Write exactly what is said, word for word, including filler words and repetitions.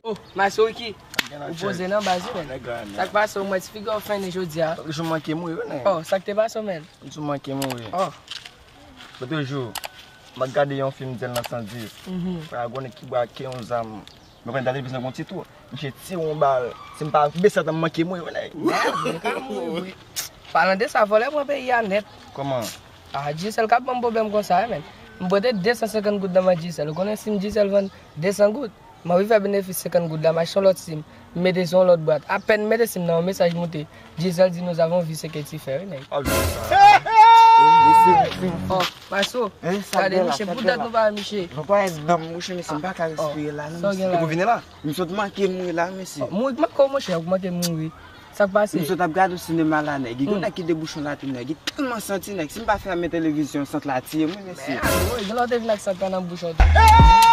Oh, Maso Ricky, ou poze nan baz wi, men. Sa k pase, ou mwen ti figi w fennen jodi a. Ou manke mouri wi, nèg. Oh, sa k te pase w, men? Ou manke mouri. Oh. Lòt jou, m ap gade yon fim Dyèl nan san dis. Mhm. Frè a gon nèg ki brake yon zam. Mwen konn gade plis nan gon ti twou. Misye tire yon bal. Si m pa bese atann m manke mouri wi, nèg. Mwen ka mouri wi. Palan de sa, vòlè pran peyi a nèt. Kòman? Ah, Djisèl k ap ban m pwoblèm konsa, men. M pote de san senkant goud nan men Djisèl. Ou konnen sim Djisèl vann de san goud? M anvi fè benefis senkant goud la, m achte yon lòt sim. M mete sou yon lòt bwat. Apèn m mete sim nan, yon mesaj moute. Djisèl di nous avons vu ce que tu fais, wi, nèg. Oh, Maso, gade misye, pou dat nou pa wè misye. Nou pa wè nanm, mouche, mesye, m pa ka respire la, non, mesye. Ou vini la? M sot manke mouri la, mesye. Mouri manke w, monchè, ou manke mouri. Sa k pase? M sot ap gade yon sinema la, nèg. Gen yon nèg ki debouche yon latrìn, nèg. Li tèlman santi, nèg. Si m pa fèmen televizyon, sant la tiye m, wi, mesye. Men, alo, gen lè w te vin ak sant lan nan bouch ou tou.